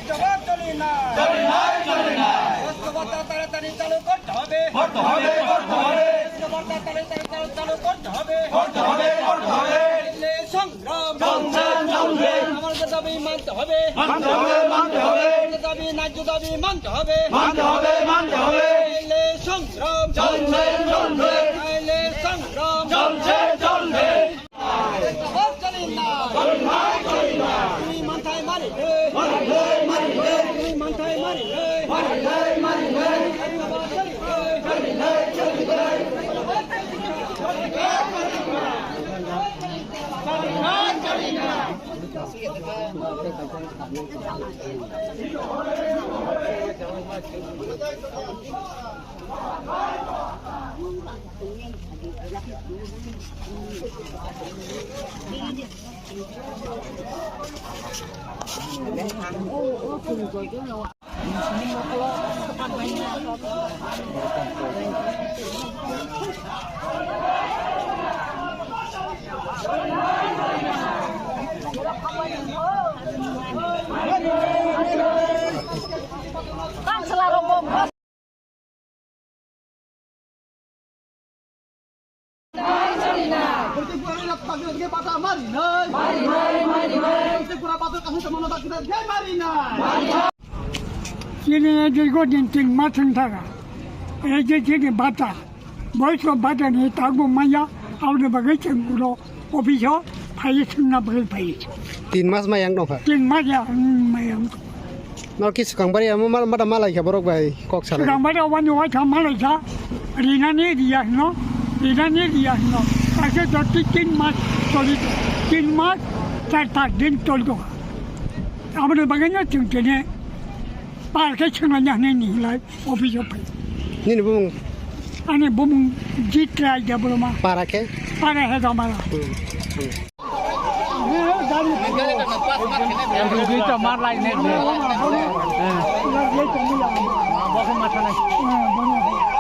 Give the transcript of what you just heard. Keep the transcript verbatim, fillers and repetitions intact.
জবাব চলি না। চলি নাই, চলি নাই। বস্তু ভাতা তাড়াতাড়ি চালু করতে হবে। করতে হবে, করতে হবে। বস্তু ভাতা তাড়াতাড়ি চালু, চালু করতে হবে। করতে হবে, করতে হবে। এই সংগ্রাম চলছে, চলছে। আমার দাবি মানতে হবে। মানতে হবে, মানতে হবে। দাবি, ন্যায্য দাবি মানতে হবে। মানতে হবে, মানতে হবে। এই সংগ্রাম চলছে, চলছে। এই সংগ্রাম চলছে, চলছে। জবাব চলি না। চলি নাই, চলি নাই। তুমি মাথায় মারি দে। মারি দে, মারি দে। তুমি মাথায় মারি দে। মারি দে, মারি দে। জবাব চলি না। চলি নাই, চলি নাই। চলি নাই, চলি নাই। Chini dirigo din tin mas wng thaka. Ei je chini bata. Boysko bata ni tagbo maya. Aboni bagwi chwng uro office o phaiwi swngna bagwi phaiwi. Tin mas maya wng tongkha. Tin mas ya, hmm, maya wng tongkha. Nor ki swkang bari amo ma, ma, ma lai kha borok bai kok salai. Swkang bari wani waitha ma lai kha. Rinani riya hino. Rinani riya hino. Kaisa joti tin mas toli. Tin mas char pas din toli tongkha. Aboni bagwi no chwng tini par khe swnglaina hinwi ni hinlai office o phai. Nini bumung? Ani bumung Jit Rai Debbarma. Para khe? Para he Gamara. Hmm, hmm. Gari to mar lai ne. Eh. Bo khe ma thanai. Eh, bono.